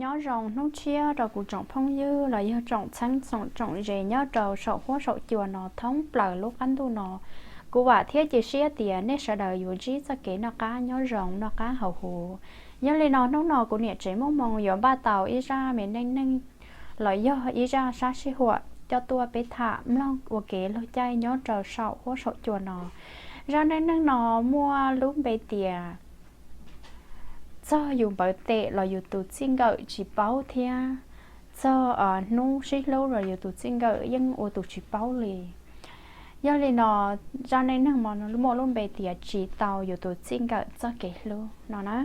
Nyob zoo hnub tshiab rau kuv tsoom phooj ywg los yog tsoom txheeb tsoom ze nyob rau saum huab saum cua no thoob plaws lub qab ntuj no. Kuv vam thiab cia siab tias nej sawv daws yuav ntsib txoj kev noj qab nyob zoo noj qab haus huv. Yog li no hnub no kuv niam tsev muaj hmoo yuav npaj tau ib zaj me neej neeg los yog ib zaj sab sij huam coj tuaj peb tham mloog ua kev luag caij nyob rau saum huab saum cua no. Zaj neej neeg no muaj lub npe tias txog yus npawv tes los yus tus txij nkawm tsis paub thiab txog hnub sib hlub los yus tus txij nkawm yeej ua tus tsis paub li. Yog li no zaj neej neeg no muaj lub npe tias tsis tau yus tus txij nkawm txoj kev hlub no na.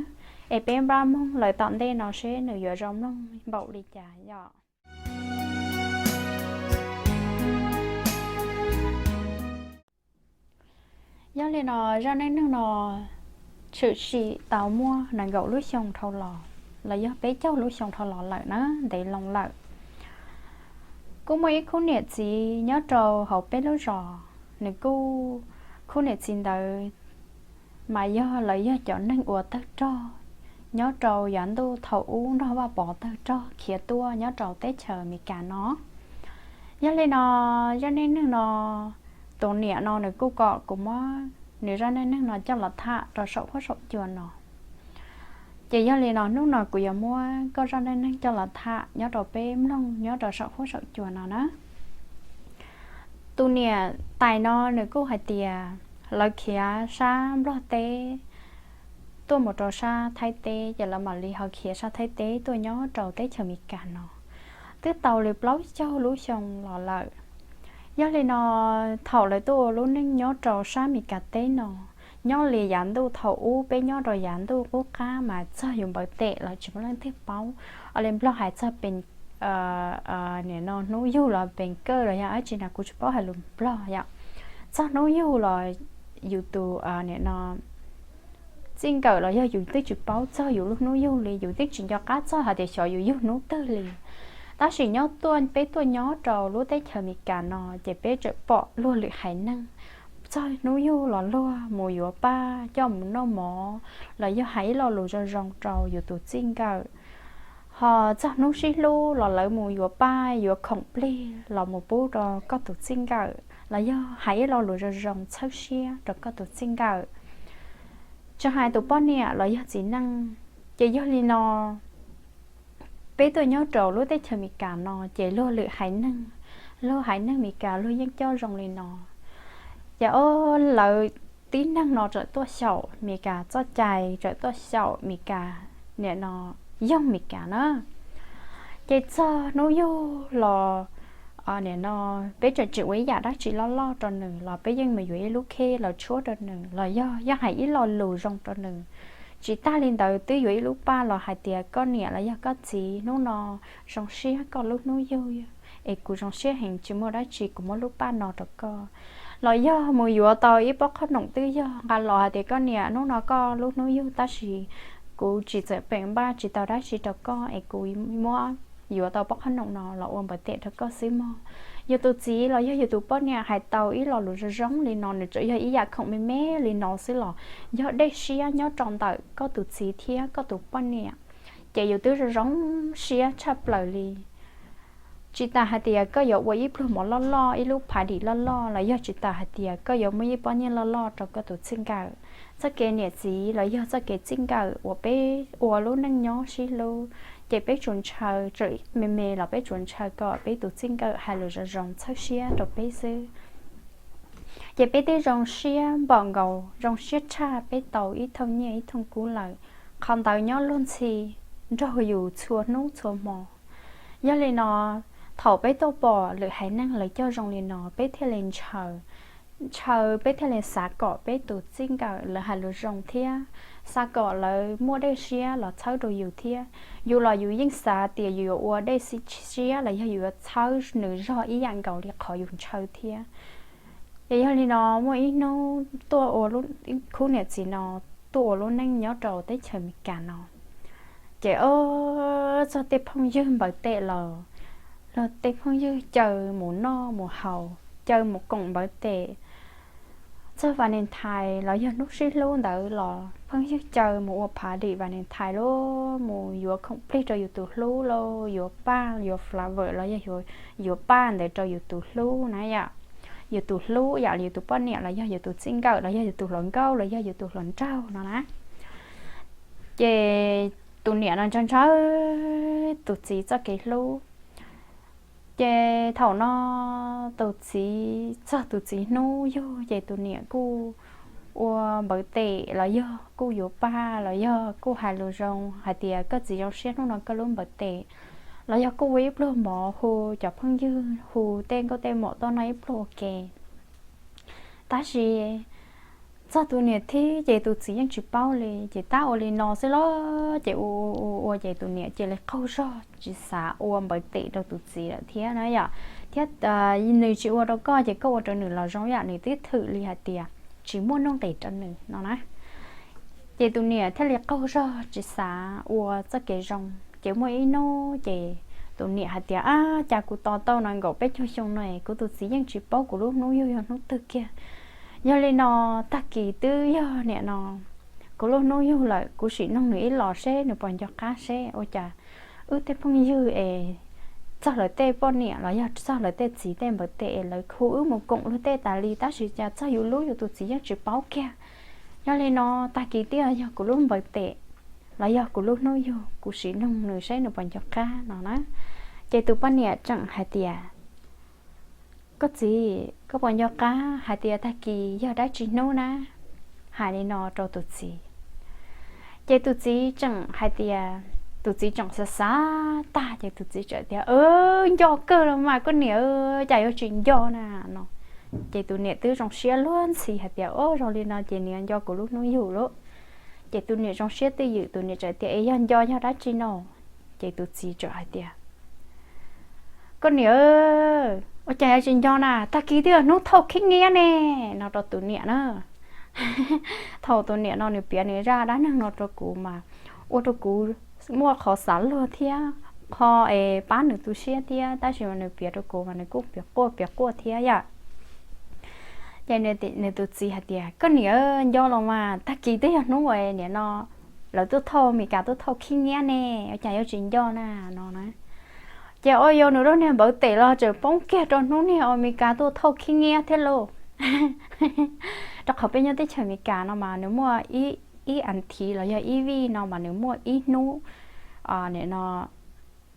Es peb npaj mloog lawm tom ntej no seb nws yuav zoo mloog npaum li cas yom. Yog li no zaj neej neeg no tshwm sim tau muaj nees nkaum lub xyoo dhau los los yog peb caug lub xyoo dhau los lawm na, ntev loo lawm. Kuj muaj ib khub niam txiv nyob rau hauv peb lub zos, nws kuj, khub niam txiv ntawd mas yog lawv yog cov neeg uas tawg rog nyob rau yav ntuj thaum ub nrog Vaj Pov tawg rog khiav tuaj nyob rau teb chaws Amelikas no. Yog li no zaj neej neeg no, tus niam no nws kuj kom kuv muab nws zaj neej neeg no coj los tham rau saum huab saum cua no. Ces yog li no hnub no kuv yuav muab koj zaj neej neeg coj los tham nyob rau peb mloog nyob rau saum huab saum cua no na. Tus niam tais no nws kuj hais tias lawv khiav sab Nplog teb tuaj mus rau sab Thaib teb, ces lawv mam li ho khiav sab Thaib teb tuaj nyob rau teb chaws Amelikas no twb tau li plaub caug lub xyoo los lawm. Yog li no thaum lawv tuaj ua lub neej nyob rau sab Amelikas teb no, nyob li yav ntuj thaum ub peb nyob rau yav ntuj qub qab mas txog yus npawv tes los tsis muaj leej twg paub. Ua li Nplog hais txog pes, nim no hnub yug los pes kawj los yog dab tsi no kuv tsis paub hais lus Nplog yom. Txog hnub yug los yus tus, nim no txij nkawm los yog yus twb tsis paub txog yus lub hnub yug li, yus twb tsis nco qab txog hais tias xyov yus yug hnub twg li. Tab sis nyob tuaj peb tuaj nyob rau lub teb chaws Amelikas no ces peb tseem pom luag lwm haiv neeg txog hnub yug los luag mus yuav paj coj mus noj mov los yog hais ib lo lus zoo zoo rau yus tus txij nkawm. Ho txog hnub sib hlub los lawv mus yuav paj yuav khoom plig los mus pub rau koj tus txij nkawm los yog hais ib lo lus zoo zoo txhawb siab rau koj tus txij nkawm. Tsis hais tus poj niam los yog txiv neej. Ces yog li no peb tuaj nyob rau lub teb chaws Amelikas no ces luag lwm haiv neeg, luag haiv neeg Amelikas luag yeej coj zoo li no. Ces o, lawv tib neeg no txawm tuaj xyaum Amelikas txoj cai, txawm tuaj xyaum Amelikas, nim no yoog Amelikas na. Ces txog hnub yug los, nim no peb tseem tsis ua ib yam dab tsi loj loj rau nws los peb yeej mus yuav ib lub khej los tshuab rau nws los yog yeej hais ib lo lus zoo rau nws. Tsis tag li ntawd twb yuav ib lub paj los hais tias koj niam los yog koj txiv, hnub no zoo siab koj lub hnub yug es kuv zoo siab heev tsis muaj dab tsi, kuv muab lub paj no rau koj. Los yog mus yuav tau ib pob qhob noom twb yog nqa los hais tias koj niam, hnub no koj lub hnub yug tab sis kuv tsis txawm peem npaj tsis tau dab tsi rau koj es kuv muab yuav tau pob qhob noom no los ua npawv tes rau koj xwb mog. Yus tus txiv los yog yus tus poj niam hais tau ib lo lus zoo zoo li no, nws tsuas yog ib yam khoom me me li no xwb los yog dej siab nyob rau ntawm koj tus txiv thiab koj tus poj niam, ces yus twb zoo zoo siab tshaj plaws li. Tsis tas hais tias koj yuav ua ib pluag mov loj loj, ib lub phav dim loj loj, los yog tsis tas hais tias koj yuav muaj ib pob nyiaj loj loj rau koj tus txij nkawm. Txoj kev niam txiv los yog txoj kev txij nkawm uas peb ua lub neej nyob sib hlub, ces peb tsuas ntshaw, txawm me me los peb tsuas ntshaw kom peb tus txij nkawm hais lus zoo zoo txhawb siab rau peb xwb. Ces peb twb zoo siab npaum nkaus, zoo siab tshaj peb tau ib thooj nyiaj ib thooj kub lawm. Qhov ntawd nyob luag ntxhi nrog yus txhua hnub txhua hmo. Yog li no, thaum peb tuaj pom lwm haiv neeg lawv coj zoo li no peb thiaj li ntshaw, ntshaw peb thiaj li xav kom peb tus txij nkawm lawv hais lus zoo thiab xav kom lawv muaj dej siab los txhawb rau yus thiab. Yus los yus yeej xav tias yus yuav ua dej siab los yog yus yuav txhawb nws zog ib yam nkaus li qhov yus ntshaw thiab. Ces yog li no muaj ib hnub tuaj ua, khub niam txiv no tuaj ua lub neej nyob rau teb chaws Amelikas no, ces o, txog tej phooj ywg npawv tes los luag tej phooj ywg caw mus noj mus haus, caw mus koom npawv tes. Txog Valentine los yog hnub sib hlub ntawd los phooj ywg caw mus ua party Valentine lauj, mus yuav khoom plig rau yus tus hlub lauj, yuav paj, yuav flower los yog yuav paj ntawd rau yus tus hlub na yom. Yus tus hlub yam li yus tus poj niam los yog yus tus txij nkawm los yog yus tus hluas nkauj los yog yus tus hluas nraug no na. Ces tus niam no ntshaw ntshaw tus txiv txoj kev hlub. Ces thaum no tus txiv txog tus txiv hnub yug ces tus niam kuj ua npawv tes los yog kuj yuav paj los yog kuj hais lus zoo hais tias koj txiv zoo siab hnub no koj lub npawv tes, los yog kuj ua ib pluag mov hu cov phooj ywg hu tej nkauj tej muam tuaj noj ib pluag ua ke. Tab sis txog tus niam thib ces tus txiv yeej tsis paub li, ces tab ua li no xwb los ces ua ua ua ces tus niam cia li qaug zog tsis xav ua npawv tes rau tus txiv lawm thiab na yom. Thiab nws tsis ua rau koj ces koj ua rau nws los zoo yam nws twb thwm li hais tias tsis muaj nuj nqis rau nws no na. Ces tus niam thiaj li qaug zog tsis xav ua txoj kev zoo. Ces muaj ib hnub ces tus niam hais tias, Ab, cas kuv tos tau no nkaum peb caug xyoo no kuv tus txiv yeej tsis paub kuv lub hnub yug yog hnub twg kiag. Yog li no tag kis twb yog nim no kuv lub hnub yug lawm, kuv sim noog nws ib los seb nws puas nco qab seb ua cas wb tej phooj ywg es txog lawv tej poj niam los yog txog lawv tej txiv tej npawv tes es lawv hu wb mus koom luag tej tas li, tab sis cas txog yus lub yus tus txiv yeej tsis paub kiag. Yog li no tag kis twb yog kuv lub npawv tes los yog kuv lub hnub yug, kuv sim noog nws seb nws puas nco qab no na. Ces tus poj niam tseem hais tias, Koj txiv, koj puas nco qab hais tias tag kis yog dab tsi hnub na? Hais li no rau tus txiv. Ces tus txiv tseem hais tias, tus txiv tseem xav xav tag ces tus txiv txawm tias, Nco kawg los mas koj niam, cas yuav tsis nco na no. Ces tus niam twb zoo siab luag ntxhi hais tias, O, zoo li no ces nws yuav nco kuv lub hnub yug lauj. Ces tus niam zoo siab twj ywm, tus niam txawm tias, Es yog nco yog dab tsi no? Ces tus txiv txawm hais tias, Koj niam, ua cas yuav tsis nco na, tag kis twb yog hnub thauj khib nyiab ne no rau tus niam na. Thaum tus niam no nws piav nws zaj dab neeg no rau kuv mas ua rau kuv muaj qhov xav luag thiab qhov es pab nws tu siab thiab, tab sis mas nws piav rau kuv mas nws kuj piav quaj piav quaj thiab yom. Ces nws tus txiv hais tias, Koj niam, nco los mas, tag kis twb yog hnub uas nim no lawv tuaj thauj, Meskas tuaj thauj khib nyiab ne, ua cas yuav tsis nco na no na. Ces ua rau nws lub niag npawv tes los tseem poob kiag rau hnub niag uas Meskas tuaj thauj khib nyiab thiab lauj. Rau qhov peb nyob teb chaws Meskas no mas nws muaj ib, ib as thiv los yog ib vij no mas nws muaj ib hnub, nim no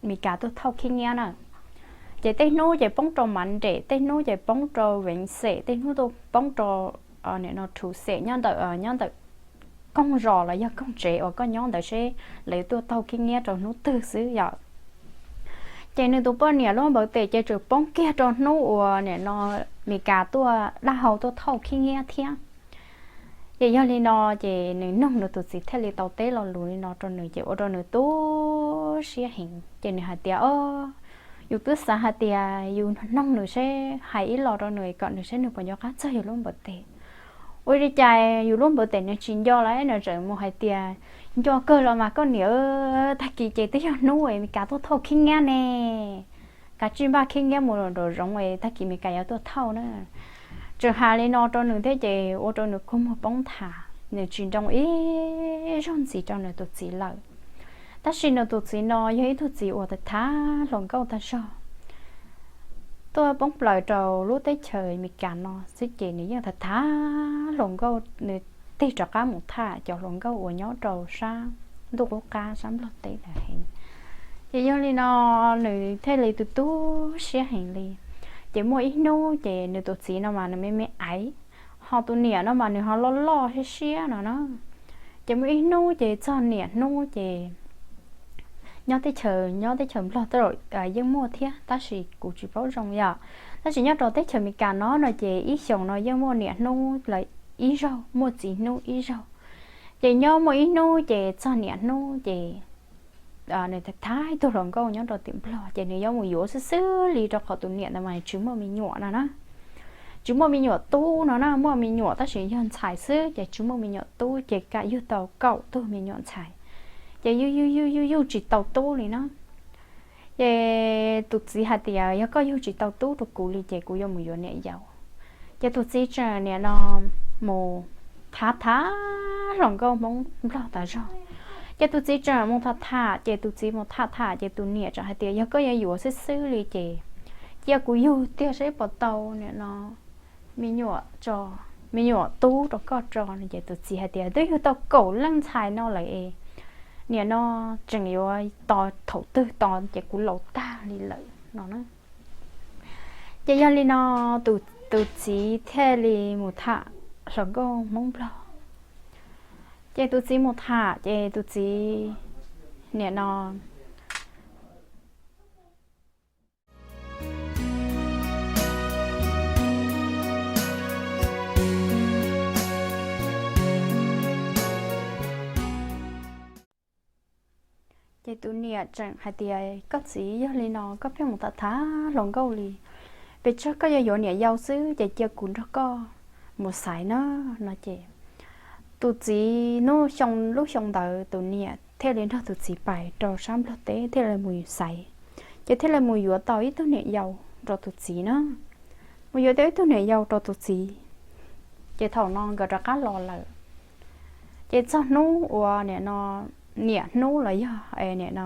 Meskas tuaj thauj khib nyiab na. Ces tej hnub ces poob rau Monday, tej hnub ces poob rau Wednesday, tej hnub tuaj poob rau nim no Tuesday, nyob ntawm, nyob ntawm koog zos los yog koog tsev uas koj nyob ntawd seb lawv tuaj thauj khib nyiab rau hnub twg xwb yom. Ces nws tus poj niam lub npawv tes ces tseem poob kiag rau hnub uas nim no Meskas tuaj, dab hau tuaj thauj khib nyiab thiab. Ces yog li no ces nws noog nws tus txiv thiaj li tau teb lo lus li no rau nws ces ua rau nws tu siab heev ces nws hais tias, O, yus twb xav hais tias yus noog nws seb hais ib los rau nws kom nws seb nws puas nco qab txog yus lub npawv tes. Ua li cas yus lub npawv tes nws tsis nco lawm, nws tseem mus hais tias, Nco kawg los mas koj niam, tag kis ces twb yog hnub es Meskas tuaj thauj khib nyiab ne, kav tsij npaj khib nyiab mus nraum zoov es tag kis Meskas yuav tuaj thauj na. Tseem hais li no rau nws thiab ces ua rau nws kua muag poob nthav, nws tsis nroo ib zaug ntxiv rau nws tus txiv lawm. Tab sis nws tus txiv no yog ib tug txiv uas thav thab hluas nkauj tag zog, tuaj poob plaws rau lub teb chaws Meskas no xwb ces nws yeej thav thab hluas nkauj, nws tig rov qab mus tham cov hluas nkauj uas nyob rau sab ntuj qub qab sab Nplog teb ntawd heev. Ces yog li no nws thiaj li tu tu siab heev li. Ces muaj ib hnub ces nws tus txiv no mas nws me me aiv, ho tus niam no mas nws ho loj loj siab siab no na. Ces muaj ib hnub ces txog niam hnub ces nyob teb chaws, nyob teb chaws Nplog tej zaum yeej muaj thiab tab sis kuv tsis paub zoo yom. Tab sis nyob rau teb chaws Amelikas no no ces ib xyoos no yeej muaj niam hnub ib zaug, muaj txiv hnub ib zaug. Ces nyob muaj ib hnub ces txog niam hnub ces nws thav thab ib tug hluas nkauj nyob rau tim Nplog ces nws yuav mus yuav xwb xwb li rau qhov tus niam ntawd mas tsis muaj me nyuam no na. Tsis muaj me nyuam tub no na, muaj me nyuam tab sis yog ntxhais xwb ces tsis muaj me nyuam tub ces kam yug tau kaum tug me nyuam ntxhais. Ces yug yug yug yug yug tsis tau tub li na. Ces tus txiv hais tias yog koj yug tsis tau tub rau kuv li ces kuv yuav mus yuav niam yau. Ces tus txiv tseem niam no mus tham tham hluas nkauj Hmoob Nplog tas zog. Ces tus txiv tseem mus tham tham, ces tus txiv mus tham tham ces tus niam tseem hais tias yog koj yuav yuav xwb xwb li ces cia kuv yug tiag saib puas tau nim no me nyuam tso, me nyuam tub rau koj tso no. Ces tus txiv hais tias twb yug tau kaum leej ntxhais no lawm es nim no tseem yuav tos thaum twg tos ces kuv laus tag li lawm no na. Ces yog li no tus txiv thiaj li mus tham hluas nkauj Hmoob Nplog. Ces tus txiv mus tham ces tus txiv nim no Ces tus niam tseem hais tias koj txiv, yog li no koj pheej mus tham tham hluas nkauj li, pes tsawg koj yuav yuav niam yau xwb ces cia kuv nrog koj mus xaiv na no. Ces tus txiv hnub xyoo, lub xyoo ntawd tus niam thiaj li nrog tus txiv pais rau sab Nplog teb thiaj li mus xaiv, ces thiaj li mus yuav tau ib tug niam yau rau tus txiv na. Mus yuav tau ib tug niam yau rau tus txiv, ces thaum no nkawd rov qab los lawm. Ces txog hnub uas nim no niam hnub los yog nim no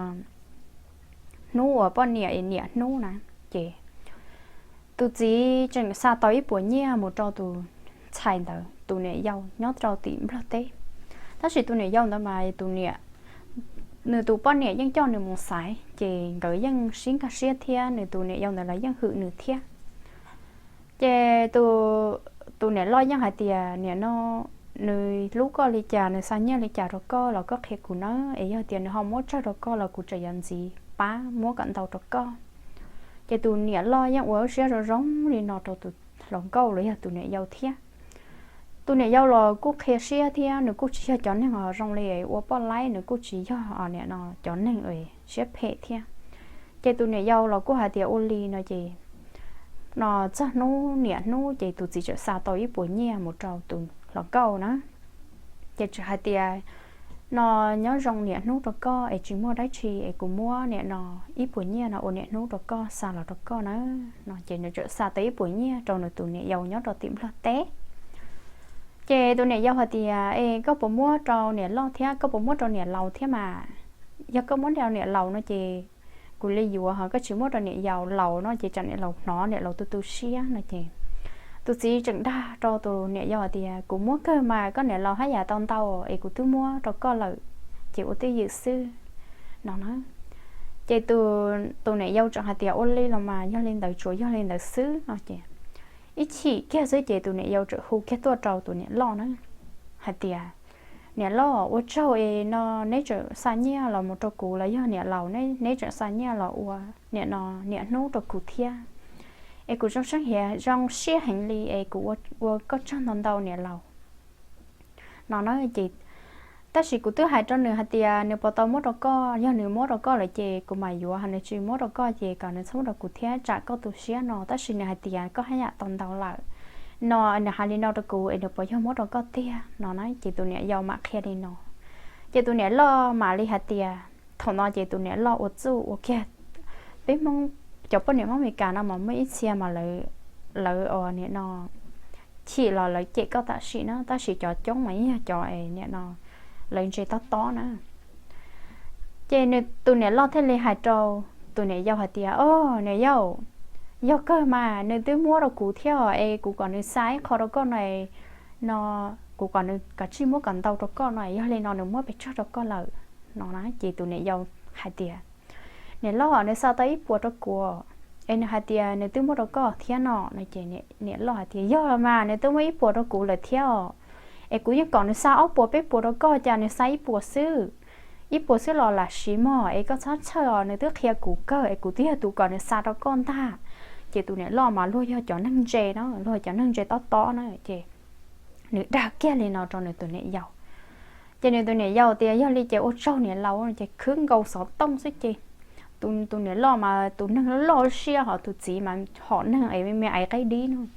hnub uas poj niam niam hnub na, ces tus txiv tseem xa tau ib puas nyiaj mus rau tus ntxhais ntawd, tus niam yau nyob rau tim Nplog teb. Tab sis tus niam yau ntawd mas tus niam, nws tus poj niam yeej coj nws mus xaiv ces nkawd yeej sib nkag siab thiab nws tus niam yau ntawd los yeej hwm nws thiab. Ces tus niam loj yeej hais tias nim no nws hlub koj li cas, nws xa nyiaj li cas rau koj los koj qhia kuv na, es yog tias nws ho muab tsawg rau koj los kuv tseem yuav ntxiv pab muab kom ntau rau koj. Ces tus niam loj yeej ua lub siab zoo zoo li no rau tus hluas nkauj los yog tus niam yau thiab. Tus niam yau los kuj qhia siab thiab nws kuj tsis yog cov neeg zoo li ua poj laib, nws kuj tsis yog nim no cov neeg siab phem thiab. Ces tus niam yau los kuj hais tias ua li no ces no txog hnub niam hnub ces tus txiv tseem xa tau ib puas nyiaj mus rau tus hluas nkauj na. Ces tseem hais tias no nyob zoo niam hnub rau koj es tsis muaj dab tsi es kuv muab nim no ib puas nyiaj no ua niam hnub rau koj xa los rau koj na no. Ces nws tseem xa tau ib puas nyiaj rau nws tus niam yau nyob rau tim Nplog teb. Ces tus niam yau hais tias es koj puas muab rau niam loj thiab koj puas muab rau niam laus thiab mas? Yog koj muab rau niam laus no ces kuv li yuav, ho koj tsis muab rau niam yau laus no ces tsam niam laus hnov niam laus tu tu siab no. Ces tus txiv tseem dag rau tus niam yau hais tias kuv muab kawg mas koj niam laus haj yam tau ntau es kuv twb muab rau koj lawm, ces ua twj ywm xwb no na. Ces tus niam yau tseem hais tias ua li los mas yog li ntawd tsuas yog li ntawd xwb no. Ces ib chim kiag xwb ces tus niam yau tseem hu kiag tuaj rau tus niam loj na hais tias niam loj, ua tsaug es no neb tseem xa nyiaj los mus rau kuv los yog niam laus neb tseem xa nyiaj los ua nim no niam hnub rau kuv thiab, es kuv zoo siab heev li es kuv ua koj tsaug ntau ntau niam laus no na. Ces tab sis kuv twb hais rau nws hais tias nws puas tau muab rau koj, yog nws muab rau koj lawm ces kuv mam yuav, ho nws tsis muab rau koj ces kom nws txhob muab rau kuv thiab tsam koj tu siab no. Tab sis nws hais tias koj haj yam tau ntau lawm no, nws hais li no rau kuv es nws puas yog muab rau koj tiag no na. Ces tus niam yau mam qhia li no, ces tus niam loj mam li hais tias, thaum no ces tus niam loj ua txuj ua kiag, peb Hmoob, cov poj niam Hmoob Meskas no mas muaj ib txhia mas lawv ua nim no chim los lawv cem koj tam sim na, tab sis cov coob mas yeej yog cov nim no lawv ntse tob tob na. Ces tus niam loj thiaj li hais rau tus niam yau hais tias, o niam yau, yog kawg mas nws twb muab rau kuv thiab es kuv kom nws xa ib qho rau koj no, no kuv kom nws kav tsij muab kom ntau rau koj no, yog li no nws muab pes tsawg rau koj lawm no na. Ces tus niam yau hais tias, niam loj, nws xa tau ib puas rau kuv es nws hais tias nws twb muab rau koj thiab no no. Ces niam loj hais tias yog los mas nws twb muab ib puas rau kuv lawm thiab os, es kuv yeej kom nws xa ob puas peb puas rau koj, cas nws xa ib puas xwb, ib puas xwb los lam siv mog, es koj txhob txhawj os, nws twb qhia kuv kawg es kuv twb yog tus kom nws xa rau koj ntag. Ces tus niam loj mas luag yog cov neeg ntse no, luag cov neeg ntse tob tob na, ces nws dag kiag li no rau nws tus niam yau. Ces nws tus niam yau tias yog li ces ua tsaug niam laus, ces khwb nkaus xov tooj xwb ces tus niam loj mas tus neeg loj siab ho tus txiv mas hom neeg es me me aiv qaib dib no.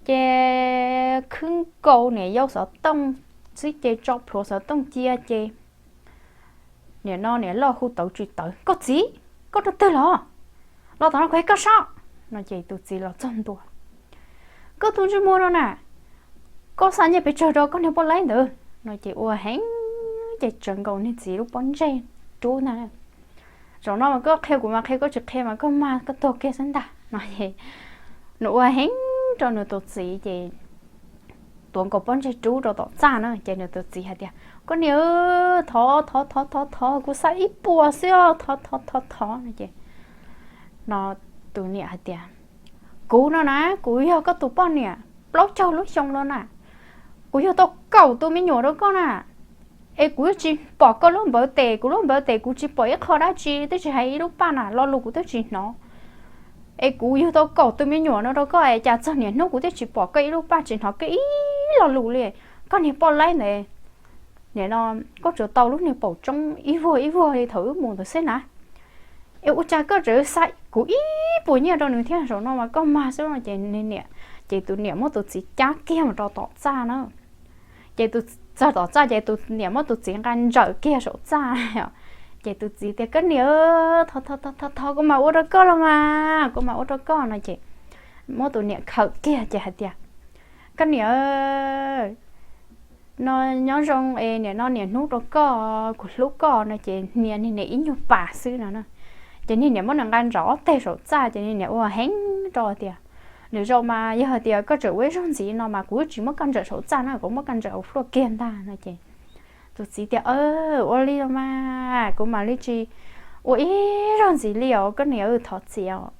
Ces khwb nkaus niam yau xov tooj xwb ces tso plhuav xov tooj cia ces nim no niam loj hu tawv tsis tawv, koj txiv, koj rau twg los? Los tom no kuv hais koj sob no. Ces tus txiv los txog ntua, koj tus ntsej muag no na, koj xa nyiaj pes tsawg rau koj niag poj laib ntawd no ces ua heev ces tsawv nkaus niag txiv lub pob ntseg rub ntag. Zaum no mas koj qhia kuv mas qhia, koj tsis qhia mas koj mag koj tuag kiag xwb ntag no es nws ua heev rau nws tus txiv ces tuav nkaus pob ntseg rub rau tom txaj na ces nws tus txiv hais tias, koj niam, thov thov thov thov thov kuv xa ib puas xwb os, thov thov thov thov no ces no tus niam hais tias, kuv no na, kuv yog koj tus poj niam plaub caug lub xyoo no na, kuv yug tau kaum tus me nyuam rau koj na, es kuv tsis pom koj lub npawv tes, kuv lub npawv tes kuv tsis pom ib qho dab tsi, twb tsis hais ib lub paj na, lo lus kuv twb tsis hnov. Es kuv yug tau kaum tus me nyuam no rau koj es cas txog niaj hnub kuv twb tsis pom koj ib lub paj, tsis hnov koj ib lo lus li. Koj niag poj laib ntawd, nim no koj tsuas tau lub niag paum tsoob ib vuag ib vuag li thaum wb mus ntawd xwb na. Es ua cas koj tseem xa kuv ib puas nyiaj rau nws thiab, zaum no mas koj mag xwb no ces niam, ces tus niam muab tus txiv cab kiag mus rau tom txaj na. Ces tus, txog tom txaj ces tus niam muab tus txiv nqa ntsawm kiag saum txaj. Ces tus txiv tias, koj niam, thov thov thov thov kuv mam ua rau koj los mas, kuv mam ua rau koj no ces muab tus niam khawm kiag ces hais tias, koj niam, no nyob zoo es nim no niam hnub rau koj, kuv hlub koj no ces hnia niag niam ib nyuag pas xwb no. Ces niag niam muab nws nqa ntsawm ob teg saum txaj ces niag niam ua heev rau tias, lwm zaus mas yog hais tias koj tseem ua ib zaug ntxiv no mas kuv tsis muab koj ntsawm saum txaj na, kuv muab koj ntsawm hauv fluaj kiag ntag no ces tus txiv tias, ua li los mas kuv mam li tsis ua ib zaug ntxiv li os koj niam, thov txim os.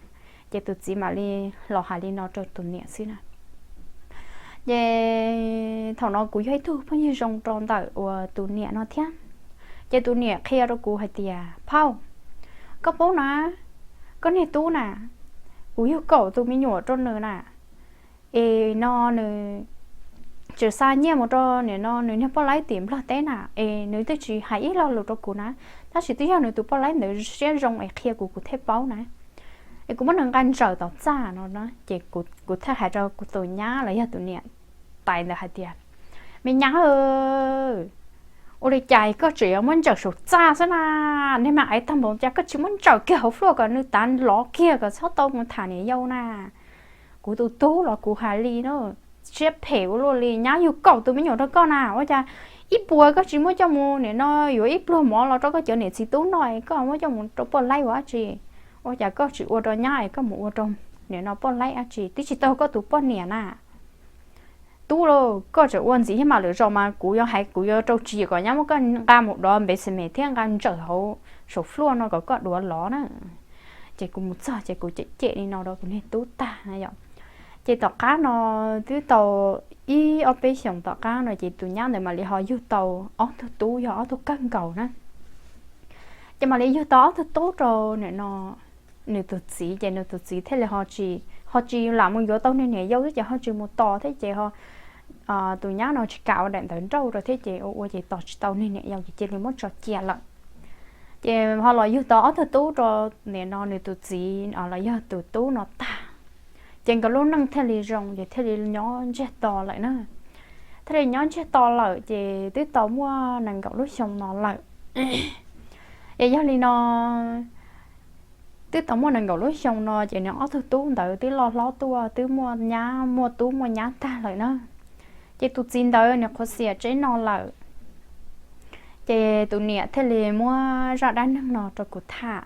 Ces tus txiv mam li los hais li no rau tus niam xwb na. Ces thaum no kuv yog ib tug phooj ywg zoo rau ntawm uas tus niam no thiab. Ces tus niam qhia rau kuv hais tias, phauj, koj paub na, koj niag tub na, kuv yug kaum tus me nyuam rau nws na, es no nws tseem xa nyiaj mus rau nim no nws niag poj laib tim Nplog teb na, es nws twb tsis hais ib lo lus rau kuv na, tab sis twb yog nws tus poj laib ntawd siab zoo es qhia kuv kuv thiaj paub na. Es kuv muab nws nqa ntsawm tom txaj no na, ces kuv thiaj hais rau kuv tus nyab los yog tus niam tais ntawd hais tias, me nyab, ua li cas koj tseem yuav muab ntsawm saum txaj xwb na? Niag me aiv tag npaum cas koj tsis muab ntsawm kiag hauv fluaj kom nws tav lov kiag kom txhob tau mus tham niam yau na? Kuv tus tub los kuv hais li na, siab phem ua luaj li, nyab yug kaum tus me nyuam rau koj na, ua cas ib puas koj tsis muab coj mus nim no yuav ib pluag mov los rau koj cov niam txiv tub noj, koj muab coj mus rau poj laib ua dab tsi? Ua cas koj tsis ua rau nyab es koj mus ua rau nim no poj laib dab tsi? Twb tsis tau koj tus poj niam na. Tub lauj, koj tseem ua ntxiv thiab mas, lwm zaus mas kuv yuav hais kuv yuav rau tsim kom nyab muab koj nqa mus dov npev xis mes thiab nqa ntsawm hauv saum fluaj no kom koj duav lov na. Ces kuv mus txog ces kuv cem cem li no rau kuv niag tub tag na yom. Ces tom qab no twb tau ib ob peb xyoos tom qab no ces tus nyab ntawd mam li ho yug tau ob tug tub yog ob tug kawg nkaus na. Ces mam li yug tau ob tug tub rau nim no nws tus txiv, ces nws tus txiv thiaj li ho tsis, ho tsis lam mus yuav tau niag niam yau thiab ces ho tsis mus tos thiab ces tus nyab no tsis kam ua daim ntawv nrauj rau thiab ces ua ua ces tos tsis tau niag niam yau ces cia li muab tso cia lawm. Ces ho los yug tau ob tug tub rau nim no nws tus txiv los yog tus tub no tag, ces nkawd lub neej thiaj li zoo ces thiaj li nyob ntsiag to lawm na. Thiaj li nyob ntsiag to lawm ces twb tau muaj nees nkaum lub xyoo no lawm. Es yog li no, twb tau muaj nees nkaum lub xyoo no ces nws ob tug tub ntawd twb loj hlob tuaj twb muaj nyab muaj tub muaj nyab tag lawm na. Ces tus txiv ntawd nws qhuav xiam tsev no lawm. Ces tus niam thiaj li muab zaj dab neeg no rau kuv tham,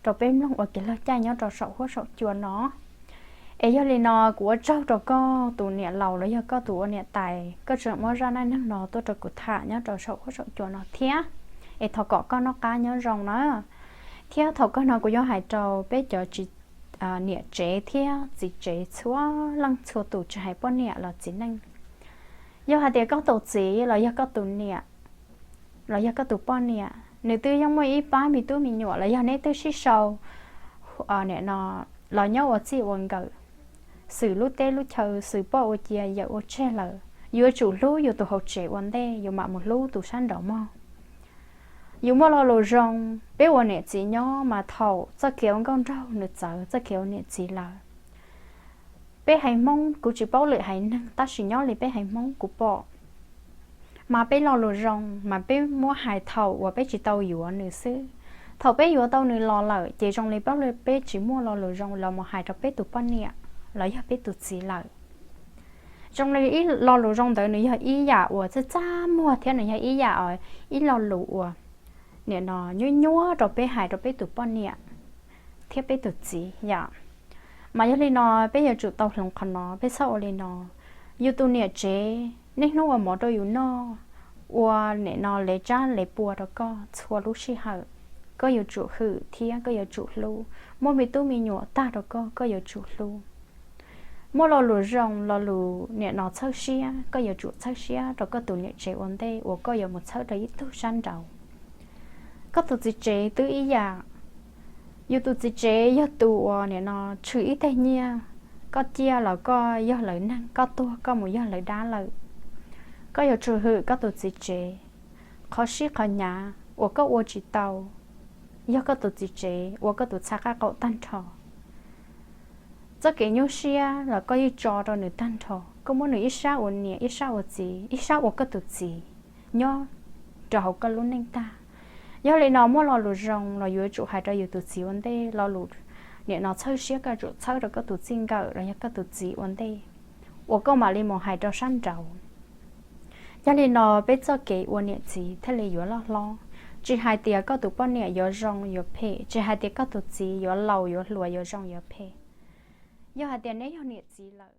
rau peb mloog ua kev laug caij nyob rau saum huab saum cua no. Es yog li no kuv ua tsaug rau koj tus niam laus los yog koj tus ua niam tais, koj tseem muab zaj dab neeg no tuaj rau kuv tham nyob rau saum huab saum cua no thiab. Es thov kom koj noj qab nyob zoo na. Thiab thaum kawg no kuv yuav hais rau peb cov tsis, niam tsev thiab txiv tsev txhua leej txhua tus tsis hais poj niam los txiv neej, yog hais tias koj tus txiv los yog koj tus niam los yog koj tus poj niam nws twb yeej muaj ib pab me tub me nyuam los yog neb twb sib sau, nim no los nyob ua txij ua nkawm, xwm lub teb lub chaw xwm poj ua cia yawm ua tseg lawm, yuav tsum hlub yus tus hauv tsev ua ntej yus mam mus hlub tus sab nraud mog. Yus muaj lo lus zoo, peb ua niam txiv nyob mas thaum txoj kev ua nkauj nraug nws txawv txoj kev ua niam txiv lawm. Peb haiv Hmoob, kuv tsis paub lwm haiv neeg tab sis nyob li peb haiv Hmoob kuv pom mas peb lo lus zoo mas peb muab hais thaum uas peb tsis tau yuav nws xwb. Thaum peb yuav tau nws los lawm ces zoo li peb tsis muaj lo lus zoo los mus hais rau peb tus poj niam los yog peb tus txiv lawm. Zoo li ib lo lus zoo ntawd nws yog ib yam uas txaj txaj muag thiab nws yog ib yam, ib lo lus uas nim no nyuaj nyuaj rau peb hais rau peb tus poj niam thiab peb tus txiv yom. Mas yog li no peb yuav tsum tau hloov qhov no, peb txhob ua li no. Yus tus niam tsev niaj hnub ua mov rau yus noj, ua nim no lev tsab lev pua rau koj txhua lub sij hawm, koj yuav tsum hwm thiab koj yuav tsum hlub. Muaj me tub me nyuam tag rau koj, koj yuav tsum hlub. Muaj lo lus zoo, lo lus nim no txhawb siab, koj yuav tsum txhawb siab rau koj tus niam tsev ua ntej uas koj yuav mus txhawb rau ib tug sab nraud. Koj tus txiv tsev twb ib yam. Yus tus txiv tsev yog tus uas nim no tshwm ib teg nyiaj, koj ciaj los koj yog lawv neeg, koj tuag koj mus yog lawv dab lawm. Koj yuav tsum hwm koj tus txiv tsev. Qhov sib qhov hnyav uas koj ua tsis tau, yog koj tus txiv tsev ua koj tus txha qab qaum tag nrho. Txoj kev nyuaj siab los koj yeej tso rau nws tag nrho, koj muab nws ib sab ua niam, ib sab ua txiv, ib sab ua koj tus txiv nyob rau hauv koj lub neej tag. Yog li no muaj lo lus zoo los yuav tsum hais rau yus tus txiv ua ntej, lo lus nim no txhawb siab koj yuav tsum txhawb rau koj tus txij nkawm los yog koj tus txiv ua ntej, uas koj mam li mus hais rau sab nraud. Yog li no peb txoj kev ua niam txiv thiaj li yuav loj hlob. Tsis hais tias koj tus poj niam yuav zoo yuav phem, tsis hais tias koj tus txiv yuav laus yuav hluas, yuav zoo yuav phem, yog hais tias neb yog niam txiv lawm,